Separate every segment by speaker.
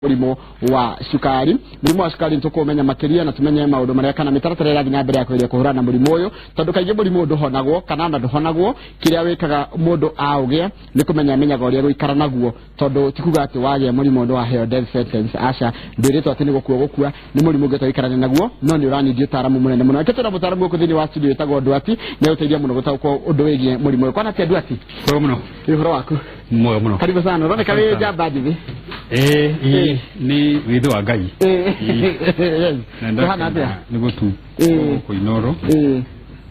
Speaker 1: Mũrimũ wa cukari, mũrimũ wa cukari, nĩtũkũmenya makĩria na tumenye maũndũ marĩa kana mĩtaratara ĩrathiĩ na mbere ya kũgeria kũhũrana na mũrimũ ũyũ, tondũ kaingĩ mũrimũ ũyũ ndũhonagwo kana ona ndũhonagwo. Kĩrĩa wĩkaga mũndũ aũgĩa nĩ kũmenya amenyaga ũrĩa gũikara naguo, tondũ ti kuga atĩ wagĩa mũrimũ ũyũ waheo death sentence. Aca, ndwĩrĩtwo atĩ nĩ gũkua gũkua, nĩ mũrimũ ũngĩhota gũikarania naguo, no nĩ ũranindi ũtaaramu mũnene mũno. Reke twĩna mũtaaramu gũkũ thĩinĩ wa studio wĩtagwo Nduati, nĩ agũteithia mũno gũtaũkwo ũndũ wĩgiĩ mũrimũ ũyũ. Kwana atĩa, Nduati?
Speaker 2: Mwega mũno.
Speaker 1: Ĩ, ũhoro waku?
Speaker 2: Mwega mũno.
Speaker 1: Karibu sana. Ũroneka wĩ njamba njĩthĩ.
Speaker 2: Ĩĩ, ĩĩ, nĩ wĩthĩ wa Ngai.
Speaker 1: Yes.
Speaker 2: Na
Speaker 1: Kũhana atĩa?
Speaker 2: nĩ gũtu gũkũ Inoro.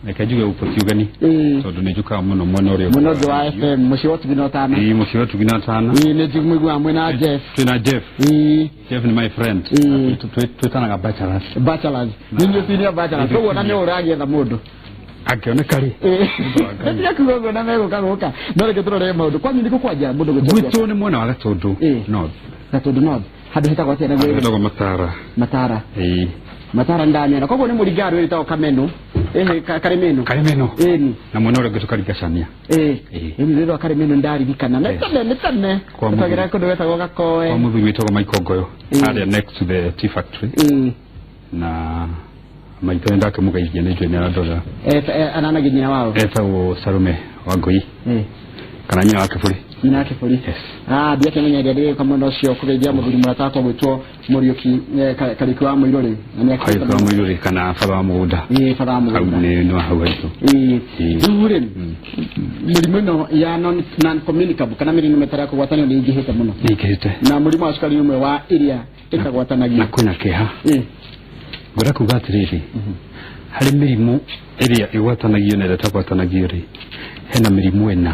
Speaker 2: Reke njuge gũkũ ti ũgeni, tondũ nĩ njũkaga mũno mwena ũrĩa
Speaker 1: Mwena ũngĩ wa FM, mũciĩ wa ũtugi na ũtana.
Speaker 2: Ĩĩ, mũciĩ wa ũtugi na ũtana.
Speaker 1: Ĩĩ, nĩ njiguaga mwĩna Jeff.
Speaker 2: Twĩna Jeff. Jeff ni my friend. Twĩtanaga bachelors.
Speaker 1: Bachelors, nĩ inyuĩ senior bachelors, koguo na nĩ ũragĩetha mũndũ.
Speaker 2: Akĩoneka rĩ.
Speaker 1: Tiga kuga ũguo na megũka gũka, no reke tũrore maũndũ. Kwanyu nĩkũ kwanja mũndũ gwĩtwo?
Speaker 2: Gwitũ nĩ mwena wa Gatũndũ North.
Speaker 1: Gatũndũ North, handũ hetagwo atĩa naguo?
Speaker 2: Hetagwo Matara.
Speaker 1: Matara.
Speaker 2: Ĩĩ.
Speaker 1: Matara ndamĩona. Koguo nĩ mũringaga rwĩ rwĩtagwo Kameno, ĩhĩ, Karĩmĩno.
Speaker 2: Karĩmĩno.
Speaker 1: Ĩni.
Speaker 2: Na mwena ũrĩa ũngĩ tũkaringa Cania.
Speaker 1: Ĩĩ, rĩu rwĩ rwa Karĩmĩno ndaririkana, nĩ tene, nĩ tene.
Speaker 2: Kwa
Speaker 1: twagera kũndũ gwetagwo Gakoe.
Speaker 2: Kwa mũthuri wĩtagwo Michael Ngoyo, harĩa next to the tea factory. Na maitũ nĩ ndakĩmũgeithia, nĩ njũĩ nĩ arandora.
Speaker 1: Ananagia nyina wao.
Speaker 2: Etagwo Salome wa Ngoi kana nyina wa Kĩbũri.
Speaker 1: Nyina wa Kĩbũri.
Speaker 2: Yes.
Speaker 1: Ah, ndiakĩmenya ĩrĩa ndĩgĩka mwena ũcio kũgeithia mũthuri mũrata wakwa gwĩtwo Mũriũki, Kariũki wa Mũirũrĩ, na nĩ
Speaker 2: Kariũki wa Mũirũrĩ kana baba wa mũgũnda.
Speaker 1: Ĩĩ, baba wa
Speaker 2: hau
Speaker 1: mũgũnda.
Speaker 2: Nĩ wa hau haitũ.
Speaker 1: Ĩĩ. Rĩu rĩ, mĩrimũ ĩno ya non communicable kana mĩrimũ ĩtarĩ ya kũgwatanio nĩ ĩingĩhĩte mũno.
Speaker 2: Nĩ ingĩhĩte.
Speaker 1: Na mũrimũ wa cukari nĩ ũmwe wa ĩrĩa ĩtagwatanagio.
Speaker 2: Na kwĩna kĩeha. Ngwenda kuga atĩrĩrĩ, harĩ mĩrimũ ĩrĩa ĩgwatanagio na ĩrĩa ĩtagwatanagio rĩ, hena mĩrimũ ĩna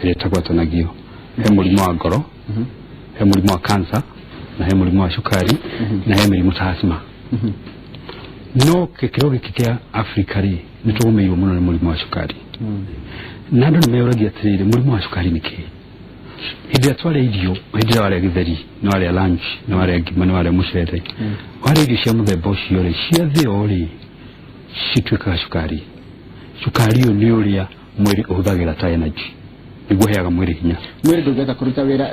Speaker 2: ĩrĩa ĩtagwatanagio. He mũrimũ wa ngoro, he mũrimũ wa cancer, na he mũrimũ wa cukari, na he mĩrimũ ta asthma. No gĩkĩro gĩkĩ kĩa Afrika rĩ, nĩ tũgũmĩirwo mũno nĩ mũrimũ wa cukari, na andũ nĩ meyũragia atĩrĩrĩ, mũrimũ wa cukari nĩ kĩĩ? Hĩndĩ ĩrĩa twarĩa irio, hĩndĩ ĩrĩa warĩa gĩtheri, nĩ warĩa lunch, nĩ warĩa ngima, nĩ warĩa mũcere, warĩa irio cia mũthemba ũcio rĩ, ciathĩo rĩ, cituĩkaga cukari. Cukari ũyũ nĩ ũrĩa mwĩrĩ ũhũthagĩra ta energy, nĩguo ũheaga mwĩrĩ hinya.
Speaker 1: Mwĩrĩ ndũngĩhota kũruta wĩra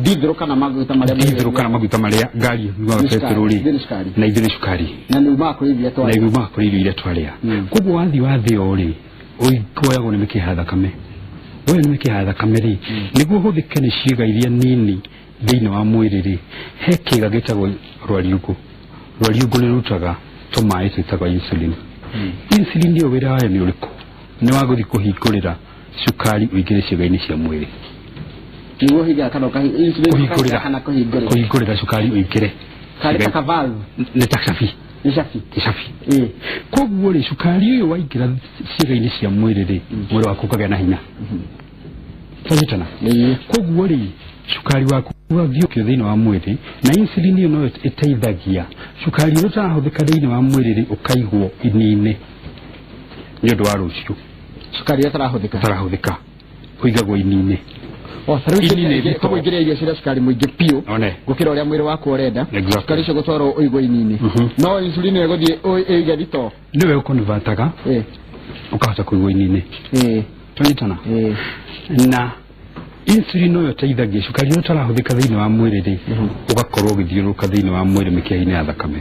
Speaker 1: dithũrũ kana maguta marĩa
Speaker 2: dithũrũ kana maguta marĩa ngari ĩnyuaga
Speaker 1: Nĩ cukari,
Speaker 2: petrol rĩ,
Speaker 1: ithuĩ nĩ cukari.
Speaker 2: Na ithuĩ nĩ cukari.
Speaker 1: Na nĩ umaga kũrĩ irio iria
Speaker 2: Na
Speaker 1: twarĩa.
Speaker 2: iumaga kũrĩ irio iria twarĩa. Koguo wathiĩ wathĩo rĩ, woyagwo nĩ mĩkiha ya thakame. Woywo nĩ mĩkiha ya thakame rĩ, nĩguo ũhũthĩke nĩ ciĩga iria nini thĩinĩ wa mwĩrĩ rĩ, he kĩga gĩtagwo rwariũngũ. Rwariũngũ nĩ rũrutaga tũmaĩ twĩtagwo insulin. Insulin ĩyo wĩra wayo nĩ ũrĩkũ? Nĩ wa gũthiĩ kũhingũrĩra cukari ũingĩre ciĩga-inĩ cia mwĩrĩ.
Speaker 1: Nĩguo hingaga kana insulin?
Speaker 2: Kũhingũrĩra.
Speaker 1: Kana kũhingũrĩra.
Speaker 2: Kũhingũrĩra cukari ũingĩre.
Speaker 1: Karĩ ta kavalve.
Speaker 2: Nĩ ta cabi.
Speaker 1: Nĩ cabi.
Speaker 2: Nĩ cabi. Koguo rĩ, cukari ũyũ waingĩra ciĩga-inĩ cia mwĩrĩ rĩ, mwĩrĩ waku ũkagĩa na hinya. Twanyitana? Koguo rĩ, cukari waku ũgathiũkio thĩinĩ wa mwĩrĩ na insulin ĩyo noyo ĩteithagia cukari ũrĩa ũtarahũthĩka thĩinĩ wa mwĩrĩ rĩ, ũkaigwo ini-inĩ nĩ ũndũ wa rũciũ.
Speaker 1: Cukari ũrĩa ũtarahũthĩka.
Speaker 2: Ũtarahũthĩka ũigagwo ini-inĩ.
Speaker 1: O tarĩu
Speaker 2: Ini nĩ thito.
Speaker 1: Koguo ingĩrĩa irio ciĩna cukari mũingĩ biũ
Speaker 2: One.
Speaker 1: gũkĩra ũrĩa mwĩrĩ waku ũrenda,
Speaker 2: Exactly.
Speaker 1: cukari ũcio gũtwarwo ũigwo ini-inĩ, no insulin ĩyo ĩgũthiĩ ĩige thito.
Speaker 2: Nĩwe ũkonvataga ũkahota kũigwo ini-inĩ. Twanyitana? Na insulin noyo ĩteithagia cukari ũrĩa ũtarahũthĩka thĩinĩ wa mwĩrĩ rĩ, ũgakorwo ũgĩthiũrũrũka thĩinĩ wa mwĩrĩ mĩkiha-inĩ ya thakame.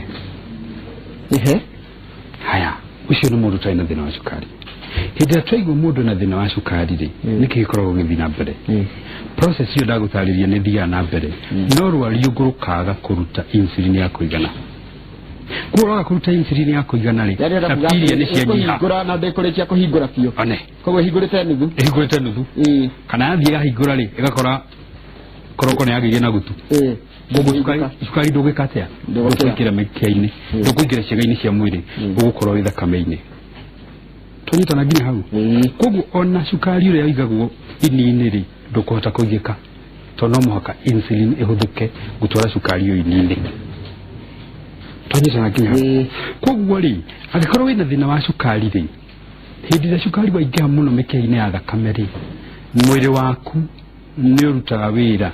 Speaker 2: Haya, ũcio nĩ mũndũ ũtarĩ na thĩna wa cukari. Hĩndĩ ĩrĩa twaigua mũndũ na thĩna wa cukari rĩ, nĩkĩ gĩkoragwo gĩgĩthiĩ na mbere? Process ĩyo ndagũtarĩria nĩ ĩthiaga na mbere, no rwariũngũ rũkaga kũruta insulin ya kũigana. Koguo rwaga kũruta insulin ya kũigana rĩ,
Speaker 1: Yaani ũrenda kuga
Speaker 2: cabi iria nĩ
Speaker 1: atĩ
Speaker 2: cianyiha.
Speaker 1: ĩkũhingũra na ndĩkũrĩkia kũhingũra biũ.
Speaker 2: One.
Speaker 1: Koguo ĩhingũrĩte nuthu.
Speaker 2: Ĩhingũrĩte nuthu. Kana yathiĩ ĩgahingũra rĩ, ĩgakora koroko nĩ yagĩire na gutu. Koguo cukari ndũgĩka atĩa?
Speaker 1: Ndũgũkĩra.
Speaker 2: Ndũkũingĩra mĩkiha-inĩ, ndũkũingĩra ciĩga-inĩ cia mwĩrĩ, ũgũkorwo wĩ thakame-inĩ. Twanyitana nginya hau? Koguo ona cukari ũrĩa ũigagwo ini-inĩ rĩ, ndũkũhota kũigĩka, tondũ no mũhaka insulin ĩhũthĩke gũtwara cukari ũyũ ini-inĩ. Twanyitana nginya hau? Koguo rĩ, angĩkorwo wĩna thĩna wa cukari rĩ, hĩndĩ ĩrĩa cukari waingĩha mũno mĩkiha-inĩ ya thakame rĩ, mwĩrĩ waku nĩ ũrutaga wĩra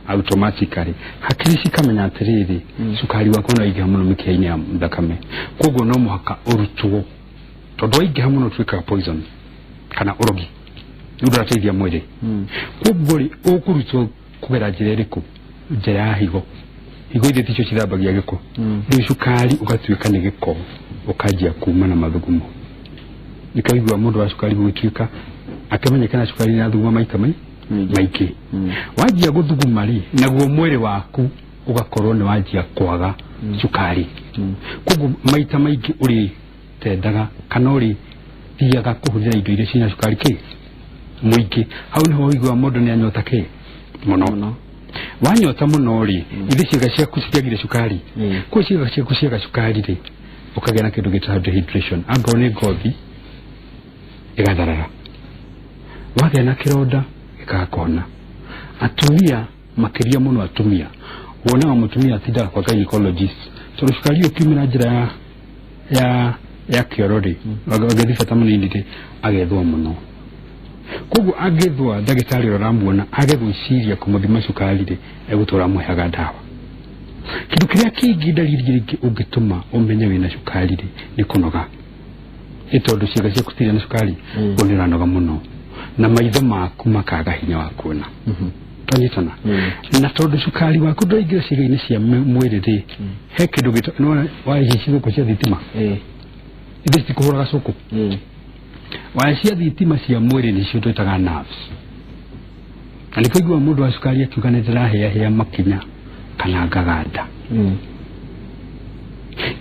Speaker 2: automatically, hakiri cikamenya atĩrĩrĩ, cukari wakwa nĩ waingĩha mũno mĩkiha-inĩ ya thakame, koguo no mũhaka ũrutwo, tondũ waingĩha mũno ũtuĩkaga poison kana ũrogi, nĩ ũndũ ũrateithia mwĩrĩ. Koguo rĩ, ũkũrutwo kũgera njĩra ĩrĩkũ? Njĩra ya higo, higo ithe ticio cithambagia gĩko. Rĩu cukari ũgatuĩka nĩ gĩko, ũkanjia kuma na mathugumo. Nĩkaigua mũndũ wa cukari gũgĩtuĩka akĩmenyekana cukari nĩ athuguma maita maingĩ. Wanjia gũthuguma rĩ, naguo mwĩrĩ waku ũgakorwo nĩ wanjia kwaga cukari. Koguo maita maingĩ ũrĩtendaga kana ũrĩthiaga kũhũthĩra indo iria ciĩna cukari kĩ mũingĩ. Hau nĩho ũiguaga mũndũ nĩ anyota kĩ mũno.
Speaker 1: Mũno.
Speaker 2: Wanyota mũno rĩ, ithe ciĩga ciaku citiagire cukari. Kwa ciĩga ciaku ciaga cukari rĩ, ũkagĩa na kĩndũ gĩtagwo dehydration. Angorwo nĩ ngothi ĩgatharara, wagĩa na kĩronda gĩkaga kũhona. Atumia makĩria mũno, atumia wonaga mũtumia atindaga kwa gynecologist tondũ cukari ũkiumĩra njĩra ya kĩoro rĩ, agĩthiĩ bata mũnini rĩ, agethwo mũno. Koguo angĩthwa ndagĩtarĩ ũrĩa ũramuona age gwĩciria kũmũthima cukari rĩ, egũtũra amũheaga ndawa. Kĩndũ kĩrĩa kĩngĩ, ndariri rĩngĩ ũngĩtũma ũmenye wĩna cukari rĩ, nĩ kũnoga. Nĩ tondũ ciĩga ciaku citirĩ na cukari, ũguo nĩ ũranoga mũno na maitho maku makaga hinya wa kuona. Twanyitana? Na tondũ cukari waku ndũraingĩra ciĩga-inĩ cia mwĩrĩ rĩ, he kĩndũ gĩta nĩwona waya ici cigũkũ cia thitima, ithe citikũhũraga cũkũ. Waya cia thitima cia mwĩrĩ nĩcio twĩtaga nerves, na nĩkĩo ũiguaga mũndũ wa cukari akiuga nĩ ndĩrahĩahĩa makinya kana ngaganda.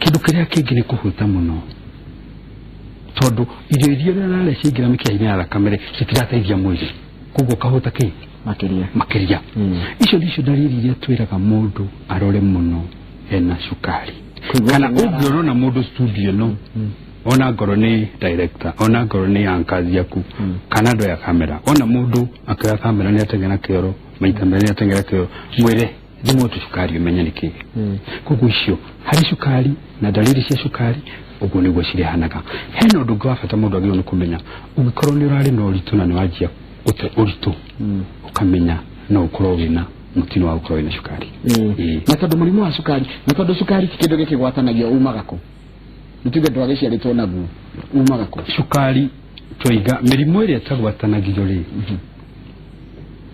Speaker 2: Kĩndũ kĩrĩa kĩngĩ nĩ kũhũta mũno, tondũ irio iria ũrarĩa ciaingĩra mĩkiha-inĩ ya thakame rĩ, citirateithia mwĩrĩ, koguo ũkahũta kĩ
Speaker 1: makĩria.
Speaker 2: Makĩria. Icio nicio ndariri iria twĩraga mũndũ arore mũno ena cukari.
Speaker 1: Kũigua
Speaker 2: Kana
Speaker 1: kũnyara.
Speaker 2: ũngĩona ona mũndũ studio ĩno, ona ngorwo nĩ director, ona ngorwo nĩ anchors yaku, kana andũ ya kamera, ona mũndũ akĩoya kamera nĩ ateng'era kĩoro maita merĩ, nĩ ateng'era kĩoro, mwĩre thimwo tu cukari ũmenye nĩ kĩĩ. Koguo icio harĩ cukari na ndariri cia cukari, ũguo nĩguo cirehanaga. Hena ũndũ ũngĩ wa bata mũndũ agĩrĩirwo nĩ kũmenya. Ũngĩkorwo nĩ ũrarĩ na ũritũ na nĩ wanjia gũte ũritũ, ũkamenya no ũkorwo wĩna mũtino wa gũkorwo wĩna cukari. Ĩĩ.
Speaker 1: Na tondũ mũrimũ wa cukari, na tondũ cukari ti kĩndũ gĩkĩgwatanagio, umaga kũ? Nĩ tuge ndwagĩciarĩtwo naguo, umaga kũ?
Speaker 2: Cukari, twaiga mĩrimũ ĩrĩa ĩtagwatanagio rĩ,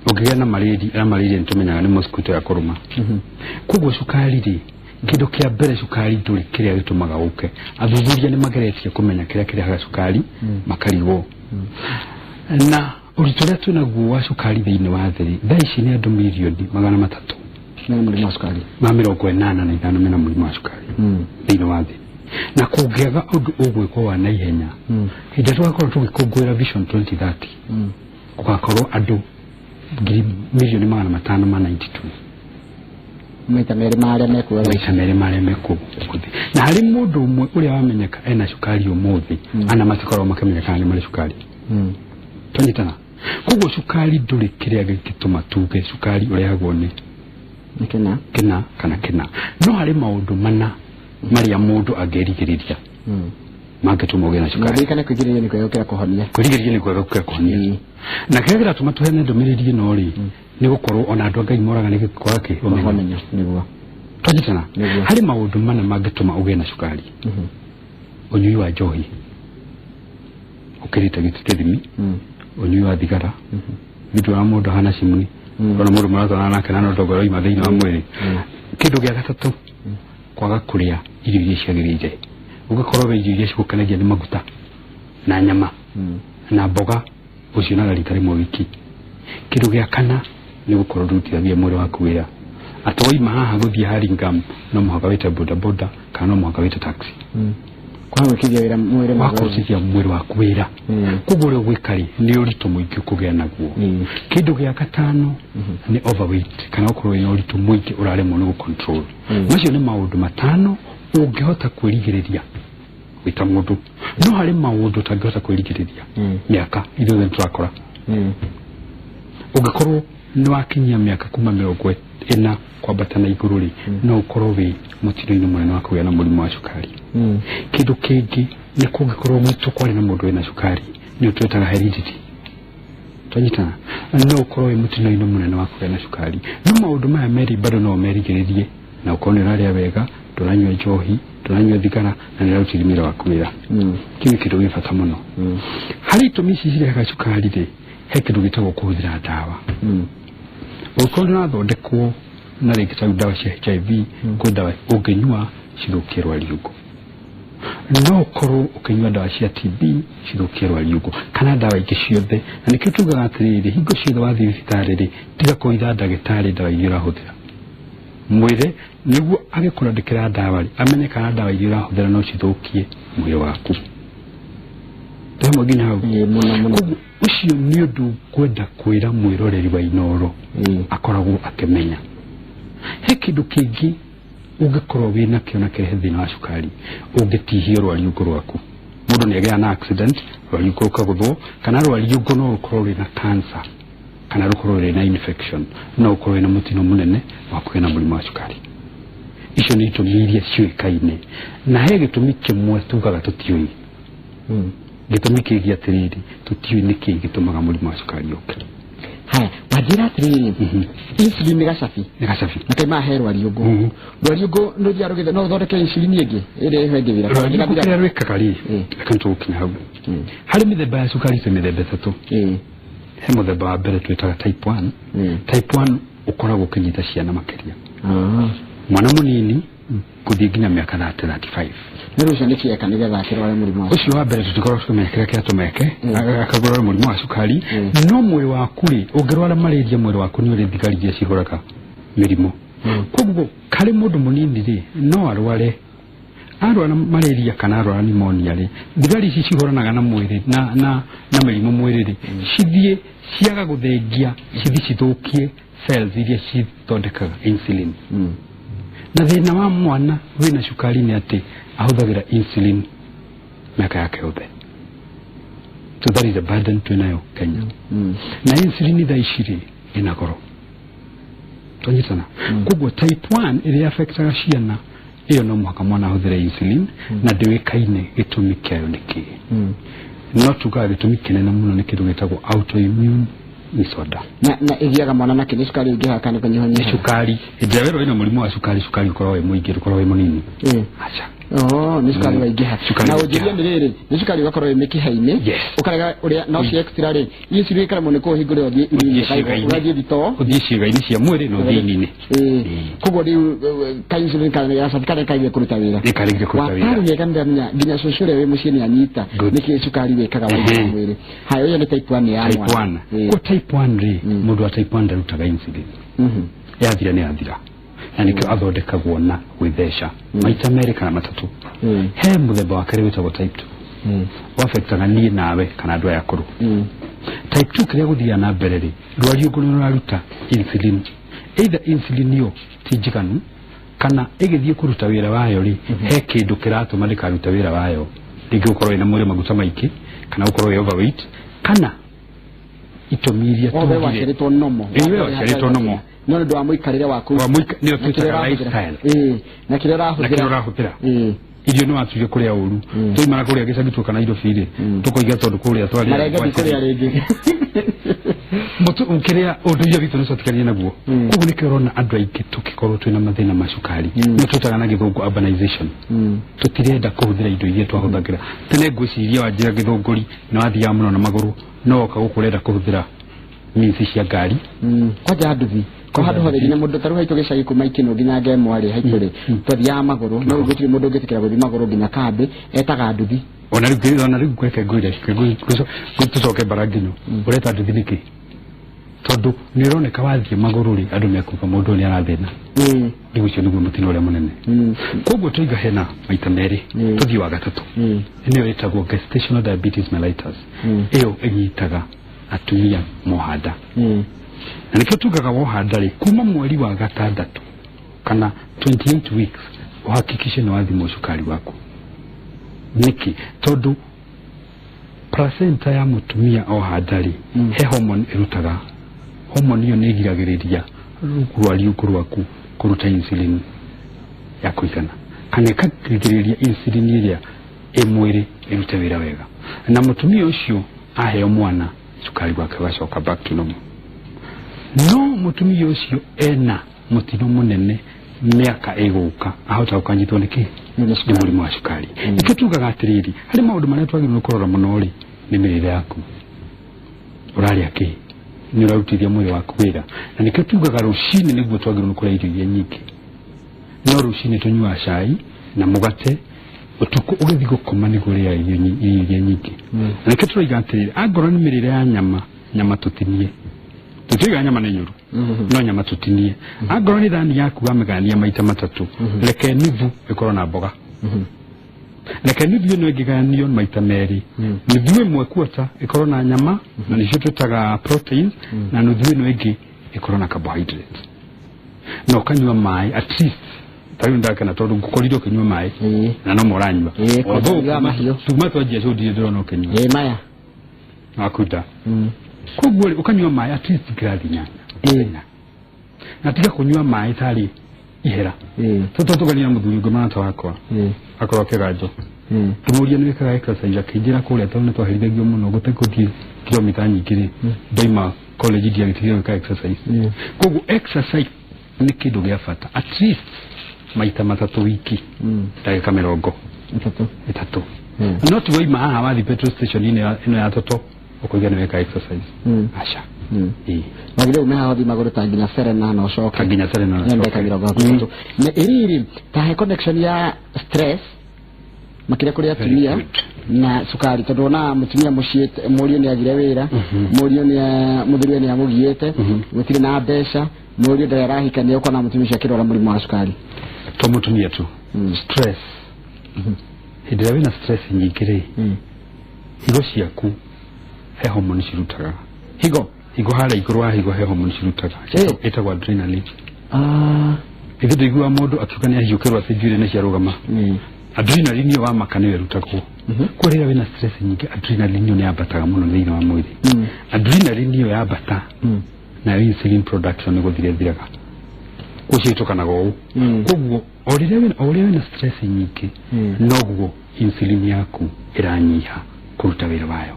Speaker 2: ũngĩgĩa na malaria, na malaria nĩ tũmenyaga nĩ mosquito ya kũrũma. Koguo cukari rĩ, kĩndũ kĩa mbere, cukari ndũrĩ kĩrĩa gĩtũmaga ũke. Athuthuria nĩ mageretie kũmenya kĩrĩa kĩrehaga cukari, makarigwo. Na ũritũ ũrĩa twĩnaguo wa cukari thĩinĩ wa thĩ rĩ, thaa ici nĩ andũ 300,000,000
Speaker 1: mena mũrimũ wa cukari.
Speaker 2: Ma 85 mena mũrimũ wa cukari thĩinĩ wa thĩ. Na kũngĩaga ũndũ ũgwĩkwo wa naihenya, hĩndĩ ĩrĩa tũgakorwo tũgĩkũngũĩra Vision 2030, gũgakorwo andũ 592,000,000.
Speaker 1: Maita merĩ ma arĩa mekuo.
Speaker 2: Maita merĩ marĩa mekuo gũkũ thĩ. Na harĩ mũndũ ũmwe ũrĩa wamenyeka ena cukari ũmũthĩ, ana matikoragwo makĩmenya kana nĩ marĩ cukari. Twanyitana? Koguo cukari ndũrĩ kĩrĩa gĩngĩtũma tuge cukari ũrehagwo nĩ
Speaker 1: nĩ kĩna
Speaker 2: kĩna kana kĩna. No harĩ maũndũ mana marĩa mũndũ angĩrigĩrĩria mangĩtũma ũgĩe na
Speaker 1: na
Speaker 2: cukari.
Speaker 1: Ũririkane kwĩgirĩrĩria nĩ kwega gũkĩra kũhonia.
Speaker 2: Kwĩrigĩrĩria nĩ kwega gũkĩra kũhonia. Na kĩrĩa kĩratũma tũheane ndũmĩrĩri ĩno rĩ, nĩ gũkorwo ona andũ a Ngai moraga nĩ kwaga kĩ ũmenyo.
Speaker 1: Ũmenyo nĩguo.
Speaker 2: Twanyitana?
Speaker 1: Nĩguo.
Speaker 2: Harĩ maũndũ mana mangĩtũma ũgĩe na cukari. Ũnyui wa njohi ũkĩrĩte gĩthimi, ũnyui wa thigara, nĩ wa mũndũ ahana cimni, ona mũndũ mũratwarana nake na no ndogo ĩroima thĩinĩ wa mwĩrĩ. Kĩndũ gĩa gatatũ, kwaga kũrĩa irio iria ciagĩrĩire. Ũgĩkorwo we irio iria cigũkenagia nĩ maguta na nyama na mboga, ũcionaga rita rĩmwe wiki. Kĩndũ gĩa kana nĩ gũkorwo ndũrutithagia mwĩrĩ waku wĩra, atĩ waima haha gũthiĩ Hurlingham no mũhaka wĩte boda boda kana no mũhaka wĩte taxi.
Speaker 1: Kwaga gwĩkithia wĩra mwĩrĩ
Speaker 2: wa
Speaker 1: mazoezi.
Speaker 2: Kũrutithia mwĩrĩ waku wĩra. Koguo ũrĩa ũgwĩka rĩ, nĩ ũritũ mũingĩ ũkũgĩa naguo. Kĩndũ gĩa gatano nĩ overweight, kana gũkorwo wĩna ũritũ mũingĩ ũraremwo nĩ gũcontrol. Macio nĩ maũndũ matano ũngĩhota kwĩrigĩrĩria wĩta mũndũ. No harĩ maũndũ ũtangĩhota kwĩrigĩrĩria. Mĩaka, ithuothe nĩ tũrakũra. Ũngĩkorwo nĩ wakinyia mĩaka kuma 40 kwambata na igũrũ rĩ, no ũkorwo wĩ mũtino-inĩ mũnene wa kũgĩa na mũrimũ wa cukari. Kĩndũ kĩngĩ nĩ kũngĩkorwo gwitũ kwarĩ na mũndũ wĩna cukari, nĩ twĩtaga heredity. Twanyitana? No ũkorwo wĩ mũtino-inĩ mũnene wa kũgĩa na cukari. No maũndũ maya merĩ bado no ũmerigĩrĩrie na ũkorwo nĩ ũrarĩa wega, ndũranyua njohi, ndũranyua thigara, na nĩ ũrarutithia mwĩrĩ waku wĩra. Kĩu nĩ kĩndũ gĩ bata mũno. Harĩ itũmi ici cirehaga cukari rĩ, he kĩndũ gĩtagwo kũhũthĩra ndawa. Ũngĩkorwo nĩ ũrathondekwo Na rĩngĩ ta rĩu ndawa cia HIV, kwĩ ndawa ũngĩnyua cithũkie rwariũngũ, no ũkorwo ũkĩnyua ndawa cia TB cithũkie rwariũngũ kana ndawa ingĩ ciothe. Na nĩkĩo tugaga atĩrĩrĩ, hingo ciothe wathiĩ thibitarĩ rĩ, tiga kũhitha ndagĩtarĩ ndawa iria ũrahũthĩra, mwĩre nĩguo agĩkũrandĩkĩra ndawa rĩ, amenye kana ndawa iria ũrahũthĩra no cithũkie mwĩrĩ waku. Hamwe nginya hau?
Speaker 1: Ĩĩ, mũno mũno.
Speaker 2: Koguo ũcio nĩ ũndũ ngwenda kwĩra mwĩroreri wa Inoro akoragwo akĩmenya. He kĩndũ kĩngĩ ũngĩkorwo wĩ nakĩo na kĩrehe thĩna wa cukari, ũngĩtihio rwariũngũ rwaku. Mũndũ nĩ agĩaga na accident, rwariũngũ rũkagũthwo, kana rwariũngũ no rũkorwo rwĩna cancer kana rũkorwo rwĩna infection, no ũkorwo wĩna mũtino mũnene wa kũgĩa na mũrimũ wa cukari. Icio nĩ itũmi iria ciũĩkaine, na he gĩtũmi kĩmwe tugaga tũtiũĩ. Gĩtũmi kĩgiĩ atĩrĩrĩ, tũtiũĩ nĩkĩĩ gĩtũmaga mũrimũ wa cukari ũke.
Speaker 1: Haya, wanjĩra atĩrĩrĩ, insulin nĩ gacabi.
Speaker 2: Nĩ gacabi.
Speaker 1: Na kaimaga he rwariũngũ. Rwariũngũ nĩ rũgĩthe no rũthondeke insulin ĩngĩ ĩrĩa ĩho ĩngĩ wĩra?
Speaker 2: Rwariũngũ kĩrĩa rwĩkaga rĩ, reke nĩtũgũkinya hau. Harĩ mĩthemba ya cukari, twĩ mĩthemba ĩtatũ. He mũthemba wa mbere twĩtaga type 1. Type 1 ũkoragwo ũkĩnyita ciana makĩria, mwana mũnini gũthiĩ nginya mĩaka 30, 35.
Speaker 1: Nĩ rũcio nĩ kĩeka nĩgetha akĩrware mũrimũ wa
Speaker 2: Ũcio wa mbere tũtikoragwo tũkĩmenya kĩrĩa kĩratũma eke akagũrara mũrimũ wa cukari. No mwĩrĩ waku rĩ, ũngĩrwara malaria, mwĩrĩ waku nĩ ũrĩ thigari iria cihũraga mĩrimũ. Koguo karĩ mũndũ mũnini rĩ, no arware, arwara malaria kana arwara pneumonia rĩ, thigari ici cihũranaga na mwĩrĩ na mĩrimũ mwĩrĩ rĩ, cithiĩ ciaga gũthengia, cithiĩ cithũkie cells iria cithondekaga insulin. Na thĩna wa mwana wĩna cukari nĩ atĩ ahũthagĩra insulin mĩaka yake yothe. So that is a burden twĩnayo Kenya. Na insulin thaa ici rĩ, ĩna goro. Twanyitana? Koguo type 1 ĩrĩa affectaga ciana, ĩyo no mũhaka mwana ahũthĩre insulin, na ndĩũĩkaine gĩtũmi kĩayo nĩ kĩĩ. No tugaga gĩtũmi kĩnene mũno nĩ kĩndũ gĩtagwo autoimmune disorder.
Speaker 1: Na ĩgĩaga mwana nakĩ? Nĩ cukari ũingĩhaga kana
Speaker 2: kũnyihanyihia? Cukari. Hĩndĩ ĩrĩa werwo wĩna mũrimũ wa cukari, cukari ũkoragwo wĩ mũingĩ, ndũkoragwo wĩ mũnini. Aca.
Speaker 1: Oh, nĩ cukari waingĩha.
Speaker 2: Cukari
Speaker 1: Na
Speaker 2: waingĩha.
Speaker 1: ũnjĩrie nĩ rĩrĩ, nĩ cukari ũgakorwo wĩ mĩkiha-inĩ.
Speaker 2: Yes.
Speaker 1: Ũkarega ũrĩa na ũcio extra rĩ, insulin ĩkaremwo nĩ kũhingũrĩra ũthiĩ
Speaker 2: Ũthiĩ
Speaker 1: ini-inĩ,
Speaker 2: ciĩga-inĩ.
Speaker 1: ũgathiĩ thitoo.
Speaker 2: Ũthiĩ ciĩga-inĩ cia mwĩrĩ na ũthiĩ ini-inĩ.
Speaker 1: Koguo rĩu ka insulin kana gacabi karĩa kaigire kũruta wĩra.
Speaker 2: Nĩ karĩgire kũruta wĩra.
Speaker 1: Watarĩ wega, ndĩramenya nginya cũcũ ũrĩa wĩ mũciĩ nĩ anyita. Nĩkĩ cukari wĩkaga waingĩra mwĩrĩ. Haya, ĩyo nĩ type 1 ya
Speaker 2: Type
Speaker 1: mwana.
Speaker 2: 1. Kwa type 1 rĩ, mũndũ wa type 1 ndarutaga insulin. Yathira nĩ yathira, na nĩkĩo athondekagwo na gwĩtheca maita merĩ kana matatũ. He mũthemba wa kerĩ wĩtagwo type 2, wafectaga niĩ nawe kana andũ aya akũrũ. Type 2, kĩrĩa gũthiaga na mbere rĩ, rwariũngũ nĩ rũraruta insulin. Either insulin ĩyo ti njiganu, kana ĩgĩthiĩ kũruta wĩra wayo rĩ, he kĩndũ kĩratũma ndĩkaruta wĩra wayo, rĩngĩ gũkorwo ĩna mwĩrĩ maguta maingĩ, kana gũkorwo wĩ overweight, kana itũmi iria
Speaker 1: Othe
Speaker 2: tugire.
Speaker 1: waciarĩtwo nomo.
Speaker 2: Ĩĩ, we waciarĩtwo nomo.
Speaker 1: No nĩ ũndũ wa mũikarĩre waku
Speaker 2: Nĩyo
Speaker 1: na kĩrĩa
Speaker 2: twĩtaga
Speaker 1: ũrahũthĩra.
Speaker 2: lifestyle.
Speaker 1: Na kĩrĩa
Speaker 2: Na kĩrĩa
Speaker 1: ũrahũthĩra.
Speaker 2: ũrahũthĩra. Irio nĩ watuire kũrĩa ũru. Twaimara kũrĩa gĩcagi, tuoka Nairobi rĩ, tũkoiga tondũ kũrĩa twarĩa
Speaker 1: Marenge ndikũrĩa rĩngĩ.
Speaker 2: Mũtu kĩrĩa ũndũire witũ nĩ twatiganire naguo. Koguo nĩkĩo ũrona andũ aingĩ tũkĩkorwo twĩna mathĩna ma cukari. Nĩ twĩtaga na gĩthũngũ urbanization. Tũtirenda kũhũthĩra indo iria twahũthagĩra tene. Ngwĩciria wanjĩra gĩthũngũri nĩ wathiaga mũno na magũrũ, no woka gũkũ ũrenda kũhũthĩra means cia ngari.
Speaker 1: Kwanja nduthi ko handũ hothe, nginya mũndũ tarĩu haitũ gĩcagi kuma Ikinũ nginya Ngemwa rĩ, haitũ rĩ, twathiaga magũrũ, no rĩu gũtirĩ mũndũ ũngĩtĩkĩra gũthiĩ magũrũ nginya kambĩ, etaga nduthi.
Speaker 2: Ona rĩu reke ngwĩre, tũcoke mbara nginyo, ũreta nduthi nĩkĩ? Tondũ nĩ ũroneka wathiĩ magũrũ rĩ, andũ mekuga mũndũ ũyũ nĩ arathĩna. Rĩu ũcio nĩguo mũtino ũrĩa mũnene. Koguo tũiga hena maita merĩ. Tũthiĩ wa gatatũ. Nĩyo ĩtagwo gestational diabetes mellitus. Ĩyo ĩnyitaga atumia mohanda. Na nĩkĩo tugaga wohanda rĩ, kuma mweri wa gatandatũ kana 28 weeks, uhakikishe nĩ wathimwo cukari waku. Nĩkĩ? Tondũ placenta ya mũtumia ohanda rĩ, he hormone ĩrutaga. Hormone ĩyo nĩ ĩgiragĩrĩria rwariũngũ rwaku kũruta insulin ya kũigana, kana ĩkagirĩrĩria insulin ĩrĩa ĩ mwĩrĩ ĩrute wĩra wega. Na mũtumia ũcio aheo mwana, cukari wake ũgacoka back to normal. No mũtumia ũcio ena mũtino mũnene, mĩaka ĩgũka ahota gũkanyitwo nĩ kĩ? Nĩ mũrimũ wa cukari. Nĩkĩo tugaga atĩrĩrĩ, harĩ maũndũ marĩa twagĩrĩirwo kũrora mũno rĩ, nĩ mĩrĩre yaku, ũrarĩa kĩ. Nĩ ũrarutithia mwĩrĩ waku wĩra, na nĩkĩo tugaga rũcinĩ nĩguo twagĩrĩirwo nĩ kũrĩa irio iria nyingĩ, no rũcinĩ tũnyuaga cai na mũgate, ũtukũ ũgĩthiĩ gũkoma nĩguo ũrĩaga irio iria nyingĩ. Na nĩkĩo tũroiga atĩrĩrĩ, angorwo nĩ mĩrĩre ya nyama, nyama tũtinie, tũtiugaga nyama nĩ njũru, no nyama tũtinie. Angorwo nĩ thani yaku wamĩgania maita matatũ, reke nuthu ĩkorwo na mboga, reke nuthu ĩno ĩngĩgayanio maita merĩ, nuthu ĩmwe quarter ĩkorwo na nyama, na nĩcio twĩtaga proteins, na nuthu ĩno ĩngĩ ĩkorwo na carbohydrate, na ũkanyua maĩ at least. Ta rĩu ndakena tondũ ngũkorire ũkĩnyua maĩ na no moranyua.
Speaker 1: Ĩĩ,
Speaker 2: Although
Speaker 1: kũnyua mahiũ.
Speaker 2: Tuma twanjia show ndirĩ ndĩrona ũkĩnyua.
Speaker 1: Ĩĩ, maya.
Speaker 2: Wakuta koguo rĩ, ũkanyua maĩ at least ngirathi 8 mũthenya, na tiga kũnyua maĩ tarĩ ihera. Tũtũ tũgania na mũthuri ũngĩ, mũrata wakwa, akorwo kĩganjo, ngĩmũria nĩ wĩkaga exercise, akĩnjĩra kũrĩa tondũ nĩ twaherithagio mũno gũtekũthiĩ kilomita nyingĩ rĩ, ndaima college ndiagĩtigire gwĩka exercise. Koguo exercise nĩ kĩndũ gĩa bata, at least maita matatũ wiki, ndagĩka mĩrongo
Speaker 1: 30.
Speaker 2: 30. No ti waima haha wathi petrol station ĩno ya Toto ũkũiga nĩ weka exercise. Aca. Ĩĩ.
Speaker 1: Wagĩrĩire ume haha ũthiĩ magũrũ ta nginya Serena na ũcoke.
Speaker 2: Ta nginya Serena na
Speaker 1: Nĩ ndagĩka
Speaker 2: ũcoke.
Speaker 1: 30. Na ĩrĩrĩ ta he connection ya stress makĩria kũrĩ atumia
Speaker 2: good.
Speaker 1: na cukari, tondũ wonaga mũtumia mũciĩ, mũriũ nĩ agire wĩra, mũriũ nĩ mũthuriwe nĩ amũgiĩte, gũtirĩ na mbeca, mũriũ ndarĩ arahikania, ũkona mũtumia ũcio akĩrwara mũrimũ wa cukari.
Speaker 2: To mũtumia tu. Stress, hĩndĩ ĩrĩa wĩna stress nyingĩ rĩ, higo ciaku he hormone cirutaga.
Speaker 1: Higo?
Speaker 2: Higo, harĩa igũrũ wa higo he hormone cirutaga ĩtagwo adrenaline. Ithuĩ ndũiguaga mũndũ akiuga nĩ ahiũkĩrwo atĩ njuĩrĩ nĩ ciarũgama? Adrenaline ĩyo wamaka nĩyo ĩrutagwo. Kwa rĩrĩa wĩna stress nyingĩ, adrenaline ĩyo nĩ yambataga mũno thĩinĩ wa mwĩrĩ. Adrenaline ĩyo yambata, nayo insulin production nĩ gũthira ĩthiraga, gũciĩtũkanaga ũũ. Koguo o rĩrĩa wĩna o ũrĩa wĩna stress nyingĩ, noguo insulin yaku ĩranyiha kũruta wĩra wayo.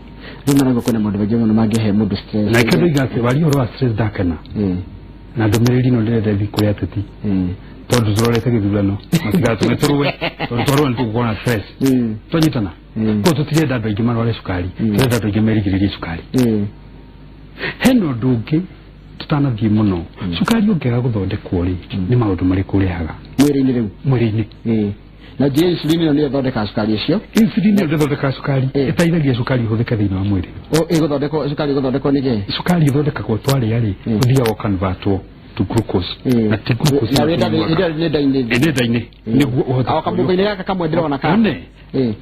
Speaker 1: Rĩu marauga kwĩna maũndũ maingĩ mũno mangĩhe mũndũ stress.
Speaker 2: Na ikĩo ndoiga atĩ waria ũhoro wa stress, ndakena na ndũmĩrĩri ĩno ndĩrenda ĩthiĩ kũrĩ ateti, tondũ tũrorete gĩthurano, matigatũme tũrũe, tondũ twarũa nĩ tũgũkorwo na stress. Twanyitana? Koguo tũtirenda andũ aingĩ marware cukari, tũrenda andũ aingĩ merigĩrĩrie cukari. Hena ũndũ ũngĩ tũtanathiĩ mũno. Cukari ũngĩaga gũthondekwo rĩ, nĩ maũndũ marĩkũ ũrehaga
Speaker 1: mwĩrĩ-inĩ rĩu?
Speaker 2: Mwĩrĩ-inĩ.
Speaker 1: Na njĩra insulin ĩyo nĩyo ĩthondekaga cukari ũcio?
Speaker 2: Insulin ĩyo ndĩthondekaga cukari, ĩteithagia cukari ũhũthĩke thĩinĩ wa mwĩrĩ.
Speaker 1: O, ĩgũthondekwo, cukari ĩgũthondekwo nĩ kĩ?
Speaker 2: Cukari ĩthondekagwo twarĩa rĩ, ũthiaga ũconvertwo to glucose, na ti glucose
Speaker 1: Na
Speaker 2: ĩno
Speaker 1: wĩ
Speaker 2: tũnyuaga.
Speaker 1: nda nĩ nda-inĩ?
Speaker 2: Ĩ, nĩ nda-inĩ nĩguo ũhote
Speaker 1: O kamũmbo-inĩ gaka kamwe ndĩrona ka
Speaker 2: One,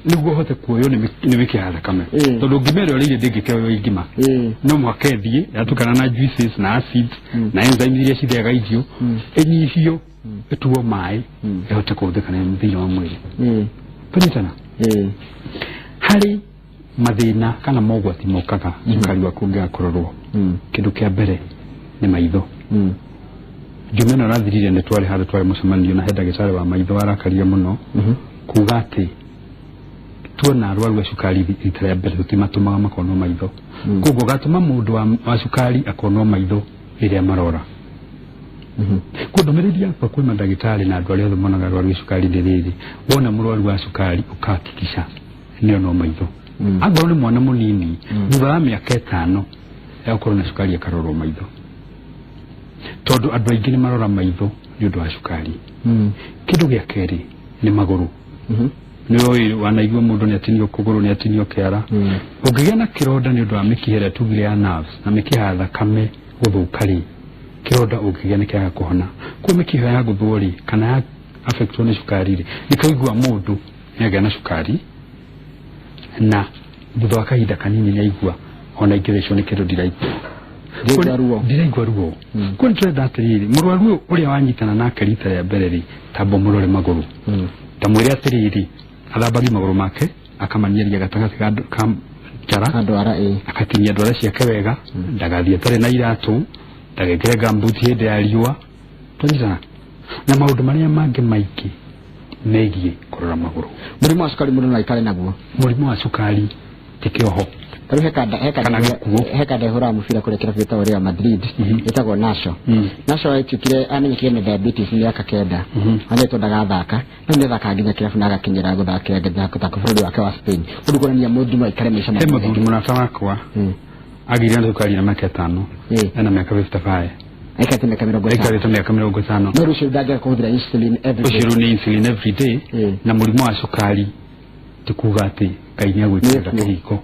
Speaker 2: nĩguo ũhote kuoywo nĩ mĩkiha ya thakame, tondũ ngima ĩrĩa ũrĩire ndĩngĩkĩoywo ĩ ngima, no mũhaka ĩthiĩ yatukana na juices na acids na enzymes iria citheaga irio, ĩnyihio, ĩtuo maĩ, ĩhote kũhũthĩka thĩinĩ wa mwĩrĩ. Tũnyitana? Harĩ mathĩna kana mogwati mokaga cukari waku ũngĩaga kũrorwo. Kĩndũ kĩa mbere nĩ maitho. Njuma ĩno ĩrathirire nĩ twarĩ handũ, twarĩ mũcemanio, na he ndagĩtarĩ wa maitho warakarire mũno kuga atĩ tuona arwaru a cukari rita rĩa mbere tũtimatũmaga makonwo maitho. Koguo gatũma mũndũ wa cukari akonwo maitho rĩrĩa marora. Kwa ndũmĩrĩri yakwa kwĩ mandagĩtarĩ na andũ arĩa othe monaga arwaru a cukari nĩ rĩrĩ: wona mũrwaru wa cukari, ũkahakikisha nĩ onwo maitho. Angorwo nĩ mwana mũnini, thutha wa mĩaka 5 ya gũkorwo na cukari akarorwo maitho, tondũ andũ aingĩ nĩ marora maitho nĩ ũndũ wa cukari. Kĩndũ gĩa kerĩ nĩ magũrũ. Nĩ ũĩ wanaigua mũndũ nĩ atinio kũgũrũ, nĩ atinio kĩara. Ũngĩgĩa na kĩronda nĩ ũndũ wa mĩkiha ĩrĩa tugire ya nerves na mĩkiha ya thakame gũthũka rĩ, kĩronda ũngĩgĩa nĩ kĩaga kũhona. Koguo mĩkiha ya gũthwo rĩ, kana ya affectwo nĩ cukari rĩ, nĩkĩo ũiguaga mũndũ nĩ agĩa na cukari na thutha wa kahinda kanini nĩ aigua ona ingĩthecwo nĩ kĩndũ ndiraigua.
Speaker 1: Ndiraigua ruo.
Speaker 2: Ndiraigua ruo. Koguo nĩ tũrenda atĩrĩrĩ, mũrwaru ũyũ ũrĩa wanyitana nake rita rĩa mbere rĩ, tamba ũmũrore magũrũ, ta mwĩre atĩrĩrĩ, athambagie magũrũ make, akamaniaria gatagatĩ ka njara,
Speaker 1: Andwara ĩ.
Speaker 2: Akatinia ndwara ciake wega, ndagathiĩ atarĩ na iratũ, ndagekĩre gumboot hĩndĩ ya riũa. Twanyitana? Na maũndũ marĩa mangĩ maingĩ megiĩ kũrora magũrũ.
Speaker 1: Mũrimũ wa cukari mũndũ no aikare naguo?
Speaker 2: Mũrimũ wa cukari ti kĩoho
Speaker 1: Tarĩu he kanda he
Speaker 2: kana
Speaker 1: kanda
Speaker 2: gĩkuũ.
Speaker 1: He kanda ĩhũraga mũbira kũrĩa kĩrabu gĩtagwo Real Madrid, ĩtagwo Nacho. Nacho atuĩkire amenyekire na diabetes mĩaka 9. Anetwo ndagathaka, no nĩ athakaga nginya kĩrabu na agakinyĩra gũthakĩra nginya gũthaka bũrũri wake wa Spain, ũndũ kuonania mũndũ no aikare maica
Speaker 2: He mũthuri mũrata wakwa. Agĩire na cukari na mĩaka 5. Ena mĩaka 55.
Speaker 1: Aikarĩte mĩaka 50.
Speaker 2: Aikarĩte mĩaka 50.
Speaker 1: No rũciũ ndangĩaga kũhũthĩra insulin every day.
Speaker 2: Ũcio rĩu nĩ insulin every day. Na mũrimũ wa cukari ti kuga atĩ Ngai nĩ agwĩkĩrĩra
Speaker 1: Nĩ-
Speaker 2: kĩhingo.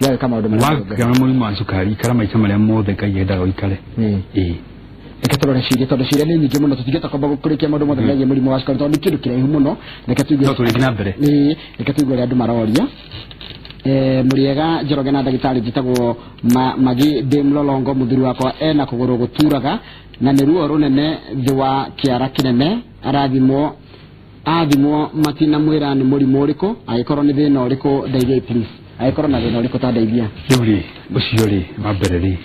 Speaker 1: Yagĩka maũndũ marĩa mothe.
Speaker 2: Wagĩa na mũrimũ wa cukari, ikara maica marĩa mothe Ngai endaga ũikare. Ĩĩ.
Speaker 1: Reke tũrore ciũria, tondũ ciũria nĩ nyingĩ mũno, tũtingĩhota kwamba kũrĩkia maũndũ mothe megiĩ mũrimũ wa cukari tondũ nĩ kĩndũ kĩraihu mũno. Reke tũigue.
Speaker 2: No tũrĩthiĩ na mbere.
Speaker 1: Ĩĩ, reke tũigue ũrĩa andũ maroria. Mũrĩega Njoroge na ndagĩtarĩ, njĩtagwo Magi ndĩ Mlolongo. Mũthuri wakwa ena kũgũrũ gũturaga na nĩ ruo rũnene thĩ wa kĩara kĩnene. Arathimwo, athimwo matinamwĩra nĩ mũrimũ ũrĩkũ. Angĩkorwo nĩ thĩna ũrĩkũ, ndeithiai please. Angĩkorwo na thĩna ũrĩkũ, ta ndeithia.
Speaker 2: Rĩu rĩ, ũcio rĩ, wa mbere rĩ,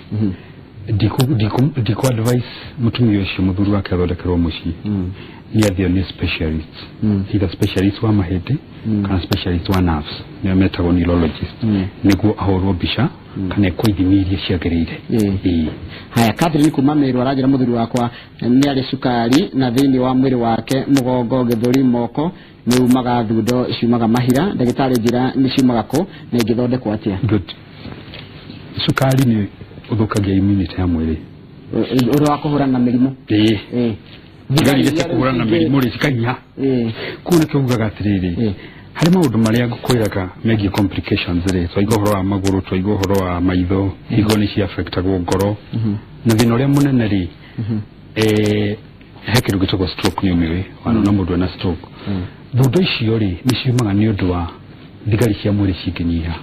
Speaker 2: ndikũ advice mũtumia ũcio mũthuri wake athondekerwo mũciĩ, nĩ athio nĩ specialist, either specialist wa mahĩndĩ kana specialist wa nerves, nĩo metagwo neurologist, nĩguo ahũrwo mbica kana ekwo ithimi iria ciagĩrĩire. Ĩĩ.
Speaker 1: Haya, Catherine kuma Meru aranjĩra, mũthuri wakwa nĩ arĩ cukari na thĩinĩ wa mwĩrĩ wake, mũgongo, gĩthũri, moko nĩ umaga thundo ciumaga mahira. Ndagĩtarĩ, njĩra nĩ ciumaga kũ na ingĩthondekwo atĩa?
Speaker 2: Good. Cukari nĩ ũthũkagia immunity ya mwĩrĩ.
Speaker 1: Ũrĩa wa kũhũrana na mĩrimũ.
Speaker 2: Ĩĩ. Thigari iria cia kũhũrana na mĩrimũ rĩ, cikanyiha. Kũu nĩkĩo ugaga atĩrĩrĩ, harĩ maũndũ marĩa ngũkwĩraga megiĩ complications rĩ, twaigua ũhoro wa magũrũ, twaigua ũhoro wa maitho, higo nĩ ciaffectagwo, ngoro, na thĩna ũrĩa mũnene rĩ, he kĩndũ gĩtagwo stroke. Nĩ ũmĩũĩ wanona mũndũ ena stroke. Thundo icio rĩ, nĩ ciumaga nĩ ũndũ wa thigari cia mwĩrĩ cingĩnyiha,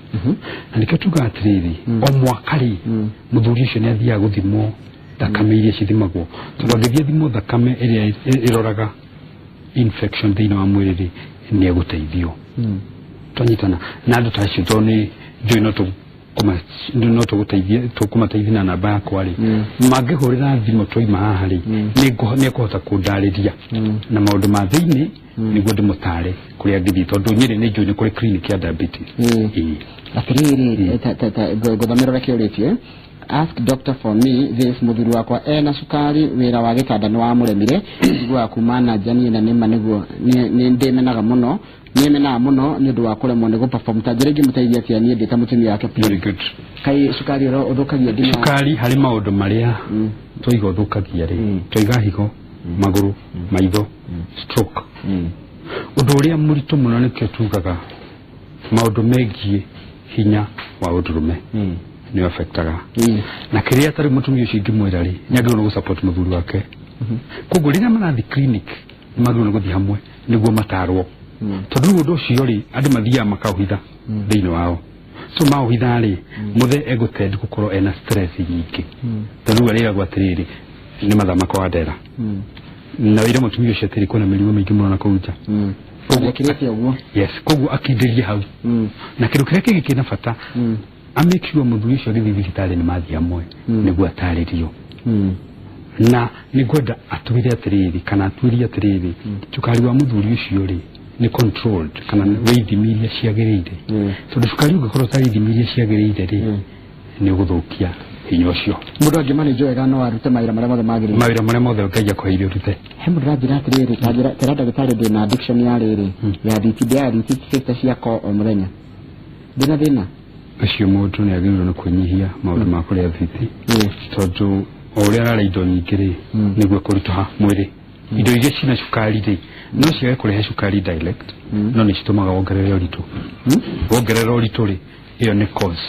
Speaker 2: na nĩkĩo tugaga atĩrĩrĩ, o mwaka rĩ, mũthuri ũcio nĩ athiaga gũthimwo thakame iria cithimagwo, tondũ angĩthiĩ athimwo thakame ĩrĩa ĩroraga infection thĩinĩ wa mwĩrĩ rĩ, nĩ egũteithio. Twanyitana na andũ ta acio, tondũ nĩ njũĩ no tũgũteithie, tũkũmateithia na namba yakwa rĩ, mangĩhũrĩra thimũ twaima haha rĩ, nĩ ekũhota kũndarĩria na maũndũ ma thĩinĩ nĩguo ndĩmũtare kũrĩa angĩthiĩ, tondũ Nyĩrĩ nĩ njũĩ nĩ kũrĩ clinic ya diabetes. Ĩĩ.
Speaker 1: Atĩrĩrĩ, ngũthomera ũrĩa kĩũrĩtie. Ask doctor for me this: mũthuri wakwa ena cukari, wĩra wa gĩtanda nĩ wamũremire, njiguaga kuma na nja niĩ na nĩma nĩguo nĩ ndĩmenaga mũno, nĩmenaga mũno nĩ ũndũ wa kũremwo nĩ gũperform. Ta njĩra ingĩmũteithia atĩa niĩ ndĩ ta mũtumia wake, please?
Speaker 2: Very good.
Speaker 1: Kai cukari ũrĩa ũthũkagia nginya
Speaker 2: Cukari harĩ maũndũ marĩa twaiga ũthũkagia rĩ, twaiga higo, magũrũ, maitho, stroke. Ũndũ ũrĩa mũritũ mũno, nĩkĩo tugaga maũndũ megiĩ hinya wa ũndũrũme nĩ affectaga. Na kĩrĩa tarĩ mũtumia ũcio ingĩmwĩra rĩ, nĩ agĩrĩirwo nĩ gũsupport mũthuri wake. Koguo rĩrĩa marathiĩ clinic, nĩ magĩrĩirwo nĩ gũthiĩ hamwe nĩguo matarwo, tondũ rĩu ũndũ ũcio rĩ, andũ mathiaga makaũhitha thĩinĩ wao. So maũhitha rĩ, mũthe egũtend gũkorwo ena stress nyingĩ, tondũ rĩu arĩragwo atĩrĩrĩ, nĩ mathaa makwa wa ndera, na wĩre mũtumia ũcio atĩrĩ, kwĩna mĩrimũ mĩingĩ mũno na kũu nja.
Speaker 1: Ekĩrĩte ũguo.
Speaker 2: Yes, koguo akindĩrie hau. Na kĩndũ kĩrĩa kĩngĩ kĩna bata, amake sure mũthuri ũcio agĩthiĩ thibitarĩ nĩ mathiĩ hamwe nĩguo atarĩrio. Na nĩ ngwenda atwĩre atĩrĩrĩ, kana atuĩrie atĩrĩrĩ, cukari wa mũthuri ũcio rĩ, nĩ controlled kana wĩ ithimi iria ciagĩrĩire? Tondũ cukari ũngĩkorwo ũtarĩ ithimi iria ciagĩrĩire rĩ, nĩ ũgũthũkia hinya ũcio.
Speaker 1: Mũndũ angĩmanĩnjwo wega no arute mawĩra marĩa mothe magĩrĩire.
Speaker 2: Mawĩra marĩa mothe Ngai akũheire ũrute.
Speaker 1: He mũndũ ũranjĩra atĩrĩrĩ, ta njĩra, tera ndagĩtarĩ, ndĩna addiction ya rĩrĩ ya thiti, ndĩaga thiti 50 ciakwa o mũthenya, ndĩna thĩna?
Speaker 2: Ũcio mũndũ nĩ agĩrĩirwo nĩ kwĩnyihia maũndũ ma kũrĩa thiti, tondũ o ũrĩa ararĩa indo nyingĩ rĩ, nĩguo kũritũha mwĩrĩ. Indo iria cina cukari rĩ, no ciage kũrehe cukari direct, no nĩ citũmaga wongerere ũritũ. Wongerera ũritũ rĩ, ĩyo nĩ cause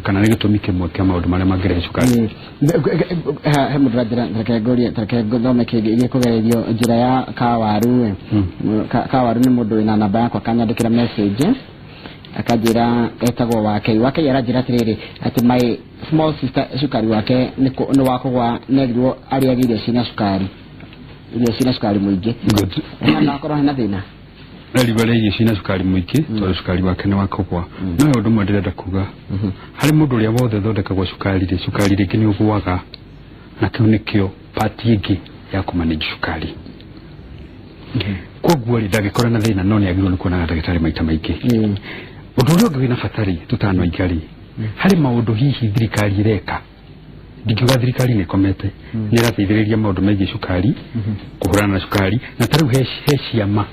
Speaker 2: kana nĩ gĩtũmi kĩmwe kĩa maũndũ marĩa mangĩrehe cukari.
Speaker 1: He mũndũ ũranjĩra, reke ngũrie, reke thome kĩngĩ gĩkũgererio njĩra ya kawaru ĩ. Kawaru nĩ mũndũ wĩna namba yakwa, akanyandĩkĩra message akanjĩra etagwo Wakei. Wakei aranjĩra atĩrĩrĩ, atĩ my small sister cukari wake nĩ wa kũgwa, nerirwo arĩage irio ciĩna cukari, irio ciĩna cukari mũingĩ.
Speaker 2: Good.
Speaker 1: Na akorwo hena thĩna.
Speaker 2: Erigwo arĩa irio ciĩna cukari mũingĩ tondũ cukari wake nĩ wa kũgwa. No he ũndũ ũmwe ndĩrenda kuga harĩ mũndũ ũrĩa wothe ũthondekagwo cukari rĩ, cukari rĩngĩ nĩ ũgũaga, na kĩu nĩkĩo part ĩngĩ ya kũmanage cukari. Koguo rĩ, ndangĩkorwo na thĩna, no nĩ agĩrĩirwo nĩ kuonaga ndagĩtarĩ maita maingĩ. Ũndũ ũrĩa ũngĩ wĩna bata rĩ, tũtanoiga rĩ, harĩ maũndũ hihi thirikari ĩreka. Ndingiuga thirikari nĩ ĩkomete, nĩ ĩrateithĩrĩria maũndũ megiĩ cukari, kũhũrana na cukari. Na ta rĩu he ciama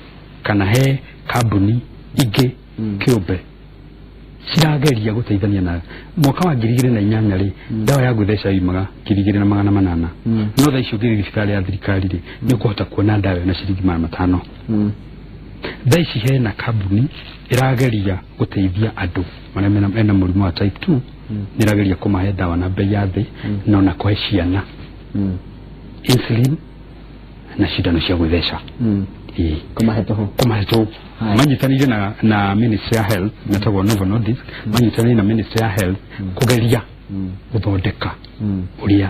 Speaker 2: kana he kambuni ingĩ kĩũmbe Cirageria gũteithania na mwaka wa 2008 rĩ, ndawa ya gwĩtheca yumaga 2800. No thaa ici ũngĩthiĩ thibitarĩ ya thirikari rĩ, nĩ ũkũhota kuona ndawa ĩyo na ciringi 500. Thaa ici hena kambuni ĩrageria gũteithia andũ marĩa mena mũrimũ wa type 2, nĩ ĩrageria kũmahe ndawa na bei ya thĩ, na ona kũhe ciana insulin na cindano cia gwĩtheca. Ĩĩ.
Speaker 1: Kũmahe tũhũ.
Speaker 2: Kũmahe tũhũ.
Speaker 1: Haya.
Speaker 2: Manyitanĩire na Ministry ya Health, metagwo Novo Nordisk, manyitanĩire na Ministry ya Health kũgeria gũthondeka ũrĩa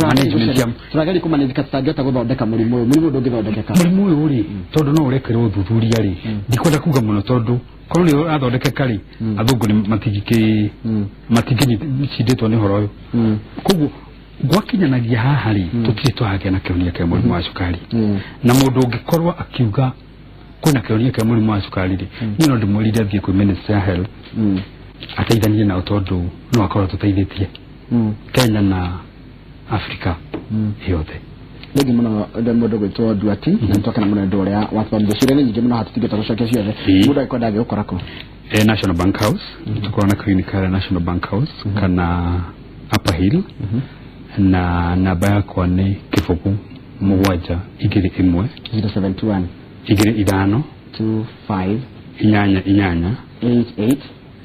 Speaker 2: management ya
Speaker 1: Tũrageria kũmanĩjika, tũtangĩhota gũthondeka mũrimũ ũyũ, mũrimũ ndũngĩthondekeka.
Speaker 2: Mũrimũ ũyũ rĩ, tondũ no ũrekerwo ũthuthuria rĩ, ndikwenda kuga mũno, tondũ korwo nĩ ũrathondekeka rĩ, athũngũ nĩ matingĩkĩ matingĩcindĩtwo nĩ ũhoro ũyũ. Koguo gwakinyanagia haha rĩ, tũtirĩ twagĩa na kĩhonia kĩa mũrimũ wa cukari. Na mũndũ ũngĩkorwo akiuga kwĩna kĩhonia kĩa mũrimũ wa cukari rĩ, niĩ no ndĩmwĩrire athiĩ kwĩ Ministry ya Health, ateithanie nao, tondũ no akorwo tũteithĩtie Kenya na Afrika yothe.
Speaker 1: Rĩngĩ mũno ndĩ mũndũ gwĩtwo Nduati, na nĩtwakena mũno nĩ ũndũ ũrĩa watũthomithia. Ciũria nĩ nyingĩ mũno haha, tũtingĩhota gũcokia ciothe. Mũndũ angĩkwenda angĩgũkora kũ?
Speaker 2: National Bank House. Tukorwo na clinic ya National Bank House kana Upper Hill, na namba yakwa nĩ 0721.
Speaker 1: 071.
Speaker 2: 25.
Speaker 1: 25.
Speaker 2: 88.
Speaker 1: 88.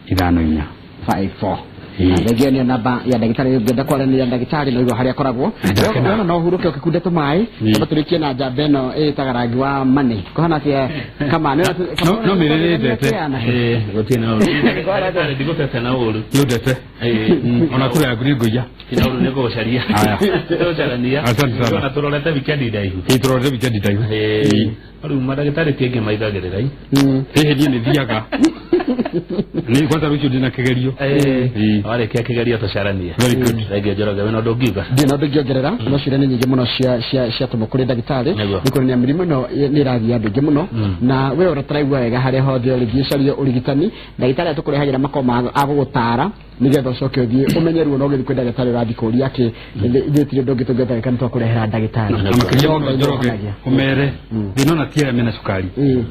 Speaker 2: 54.
Speaker 1: 54. Thengio nĩ namba ya ndagĩtarĩ, ũngĩenda kwaranĩria na ndagĩtarĩ no igua harĩa akoragwo.
Speaker 2: Ndakena.
Speaker 1: Wona no ũhurũke ũkĩkunde tũmaĩ. Tondũ tũrĩkie na njamba ĩno ĩtaga rangi wa money kũhana atĩa kama
Speaker 2: No mĩrĩrĩ ndete.
Speaker 3: Gũtirĩ na ũru. Ndigũtete na ũru.
Speaker 2: Nĩ ũndete ona kura yaku nĩ ngũiya.
Speaker 3: Tina ũru, nĩ ngũgũcaria.
Speaker 2: Haya.
Speaker 3: Tũgũcarania.
Speaker 2: Asante sana.
Speaker 3: Na tũrorete wikendi ndaihu.
Speaker 2: Ĩ, tũrorete wikendi ndaihu.
Speaker 3: Ĩĩ. Rĩu mandagĩtarĩ ti aingĩ maigagĩrĩra i.
Speaker 2: Ĩhĩ, niĩ nĩ thiaga nĩ kwanza rũciũ ndĩna kĩgerio. Ĩĩ.
Speaker 3: Warĩkia kĩgerio tũcaranie.
Speaker 2: Very good.
Speaker 3: Thengiũ Njoroge, wĩna ũndũ ũngiuga?
Speaker 1: Ndirĩ na ũndũ ingĩongerera, no ciũria nĩ nyingĩ mũno cia ciatũmwo kũrĩ ndagĩtarĩ. Nĩ kuonania mĩrimũ ĩno nĩ ĩragia andũ aingĩ mũno, na we ũrĩa ũtaraigua wega harĩa hothe ũrĩ, thiĩ ũcarie ũrigitani. Ndagĩtarĩ atũkũrehagĩra makoma agũgũtara nĩgetha ũcoke ũthiĩ ũmenye ruo, na ũgĩthiĩ kwĩ ndagĩtarĩ ũrathiĩ kũria kĩ. Ithuĩ tirĩ ũndũ ũngĩ tũngĩhota nĩ twakũrehera ndagĩtarĩ.
Speaker 2: Na makĩria
Speaker 1: No
Speaker 2: mũno
Speaker 1: Ngai
Speaker 2: Njoroge,
Speaker 1: nĩũhonagia.
Speaker 2: ũmere thĩna ona ti arĩa mena cukari,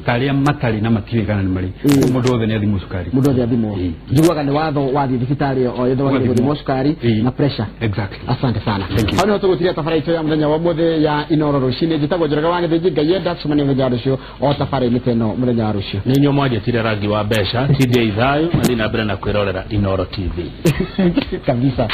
Speaker 2: ta arĩa matarĩ na matiũĩ kana nĩ marĩ. Mũndũ wothe nĩ athimwo cukari.
Speaker 1: Mũndũ othe athimwo. Njiguaga nĩ watho, wathiĩ thibitarĩ o yothe wagĩrĩirwo
Speaker 2: Ũgathimwo.
Speaker 1: gũthimwo cukari na pressure.
Speaker 2: Exactly.
Speaker 1: Asante sana.
Speaker 2: Thank you.
Speaker 1: Hau niho tũgũtiria tabara itũ ya mũthenya wa ũmũthĩ ya Inoro rũcinĩ. Njĩtagwo Njoroge wa Gĩthĩnji. Ngai enda tũcemanie mũthenya wa rũciũ o tabara-inĩ ta ĩno mũthenya wa rũciũ.
Speaker 3: Nĩ inyuĩ mwanjĩtire rangi wa mbeca, tindiai thayũ, mathiĩ na mbere na kwĩrorera Inoro TV.
Speaker 1: Kabisa.